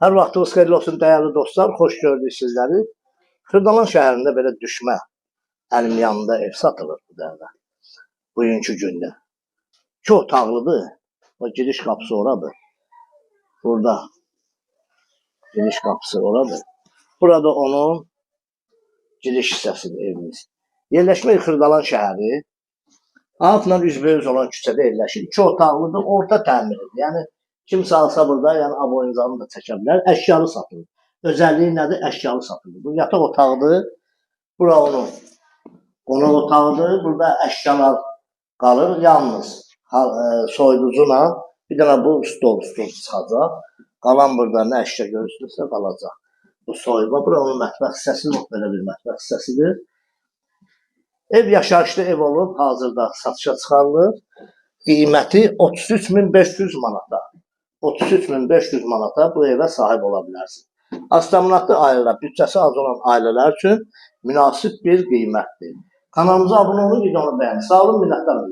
Hər vaxtınız xeyirli olsun dəyərli dostlar, xoş gördük sizləri. Xırdalan şəhərində belə düşmə əlim yanında ev satılır bu dəqiqə. Bugünkü gündə. İki otaqlıdır. O giriş qapısı oradır. Burada giriş qapısı oradır. Burada onun giriş hissəsidir evimiz. Yerləşmə Xırdalan şəhəri. Altla üzbəüz olan küçədə yerləşir. İki otaqlıdır, orta təmiridir. Yəni kimsə alsa burada, yəni aboyuncanı da çəkə bilər. Əşyalı satılır. Özəlliyi nədir? Əşyalı satılır. Bu yataq otağıdır. Bura onun qonaq otağıdır. Burada əşyalar qalır. Yalnız soyuducuyla bir dənə bu stol çıxacaq. Qalan burada nə əşya görürsünüzsə qalacaq. Bu soyuma. Bura onun mətbəx hissəsidir. Belə bir mətbəx hissəsidir. Ev yaşayışlı ev olub, hazırda satışa çıxarılır. Qiyməti 33.500 manata. 33.500 manata bu evə sahib ola bilərsiniz. Az təminatlı ailələr, büdcəsi az olan ailələr üçün münasib bir qiymətdir. Kanalımıza abunə olun, videonu bəyənin. Sağ olun, minnətdaram.